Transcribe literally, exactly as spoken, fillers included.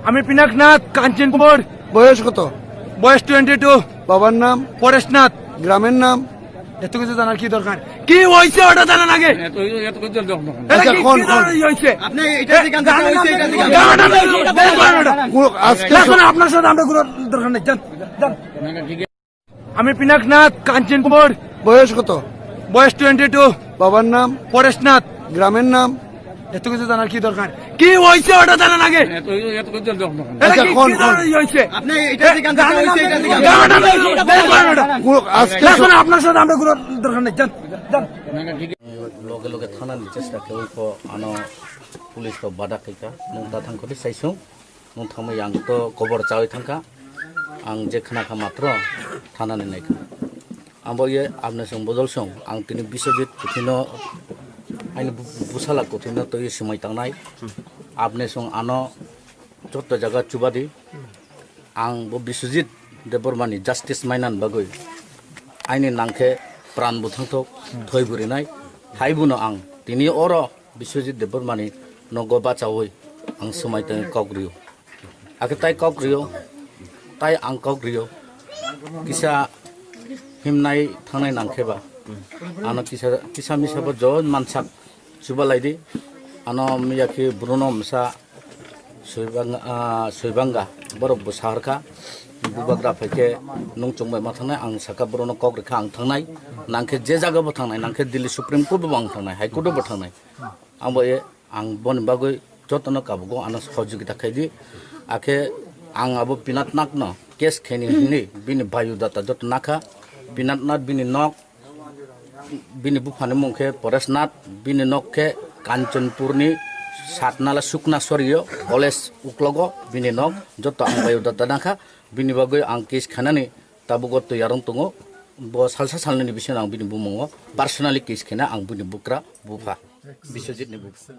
আমি পিনাকনাথ কাঞ্চনপুর। বয়স কত? বয়স টোয়েন্টি টু। বাবার নাম? পরেশনাথ। গ্রামের নাম? এত কিছু জানার কি দরকার? কি হয়েছে ওটা জানা লাগে? এত, এত কিছু দরকার নেই। এটা আচ্ছা, কি, কোন, কি কোন? ধরনের হয়েছে? আপনি এটা এ, থেকে আনতে জানেন চাইছেন, না, এটা থেকে জানেন না, আনতে চাইছেন। জানেন না। কোন, আজকে না, সব- শোনো, আপনার সাথে আমরা কোনো দরকার নেই। যান, যান। আমি পিনাকনাথ কাঞ্চনপুর। বয়স কত? বয়স টোয়েন্টি টু। বাবার নাম? পরেশনাথ। গ্রামের নাম? এত কিছু জানার কি দরকার? কি হয়েছে ওটা জানা লাগে? এত, এত কিছু দরকার নেই। এটা আচ্ছা, কি, কোন, কি কোন? ধরনের হয়েছে? আপনি এটা এ, থেকে আনতে জানেন না, চাইছেন, এটা থেকে জানেন না। কোন, আজকে না, সব- শোনো, আপনার সাথে আমরা কোনো দরকার নেই। যান, যান। লগে লগে থানানি চেষ্টা khe oi pho ano police rok bada khaikha, nwng ta thang khodi saisung, nwng thangma yang to kobor chawi thangkha, ang je khna kha matro thanani naikha. Abo ye abne song bodol song ang tini Biswajit kuthino aini bu-, busala kuthino twi swmai tangnai, abne song ano joto jaga chubadi. Ang bo Biswajit Debbarmani justice mainani bagwi aini nangkhe pran bo thangthok, thoi bo rinai. Hai bono ang tini oro Biswajit Debbarmani nogo bachawi ang swmai tongwi kok rio. Akhe tai kok rio, tai ang kok rio. Kisa himnai thangnai nangkhe ba ano kisa, kisa misa bo jo mansak. Chubalai di, ano miya khe Bruno msa Soibanga, ah, Soibanga, borok bo saharkha, bubagra phaikhe nung chungbai ma thangnai, ang saka Bruno kok rikha ang thangnai, nangkhe je jaga bo thangnai, nangkhe Delhi Supreme Court bo ang thangnai, High Court bo thangnai. Ang bo e, ang boni bagwi jotono kabugo ano sahojogita khaidi, akhe ang abo Pinat Nakno case khaini hinwi bini biodata joto nakha, Pinat Nak bini nok, bini buphani mung khe Poresnath, bini nok khe Kanchanpurni Satnala Sukna Sorio, college uklogo bini nok, joto ang biodata nakha, bini bagwi ang case khanani tabugo tiyar wng tongo. Bo salsa salnini bisingo ang bini bumungo personally case khena ang bini bukra bupha, Biswajitni bupha.